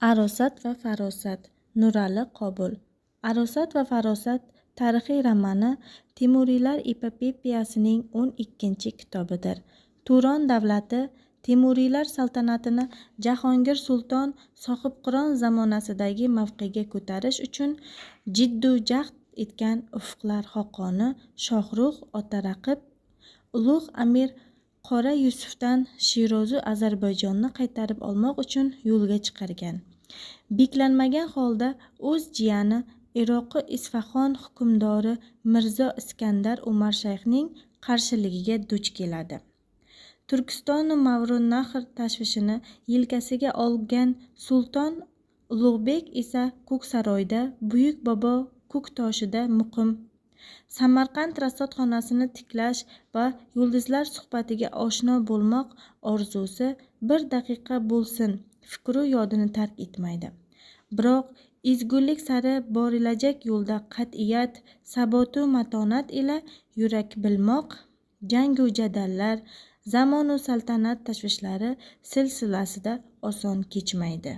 Arosat va farosat. Nurali Qobul. Arosat va farosat tarixiy romani Temuriylar epopeyasining 12-kitobidir. Turon davlati Temuriylar saltanatini Jahongir Sulton Sohibqiron zamonasidagi mavqega ko'tarish uchun jiddu jahd etgan ufqlar xoqoni Shohrux otaraqib ulug' amir Qora Yusufdan Sherozu Ozarbayjonni qaytarib olmoq uchun yo'lga chiqargan. Beklanmagan holda o'z jiyani Iroqi Isfahon hukmdori Mirzo Iskandar Umarshayxning qarshiligiga duch keladi. Turkistonu Mavrunahr tashvishini yelkasiga olgan Sulton Ulug'bek esa Ko'ksaroyda, buyuk bobo Ko'ktoshida muqim. Samarqand rasodxonasini tiklash va yulduzlar suhbatiga oshno bo'lmoq orzusi bir daqiqa bo'lsin fikru yodini tark etmaydi. Biroq ezgulik sari borilajak yo'lda qat'iyat, sabotu matonat ila yurak bilmoq, jangu jadallar, zamonu saltanat tashvishlari silsilasida oson kechmaydi.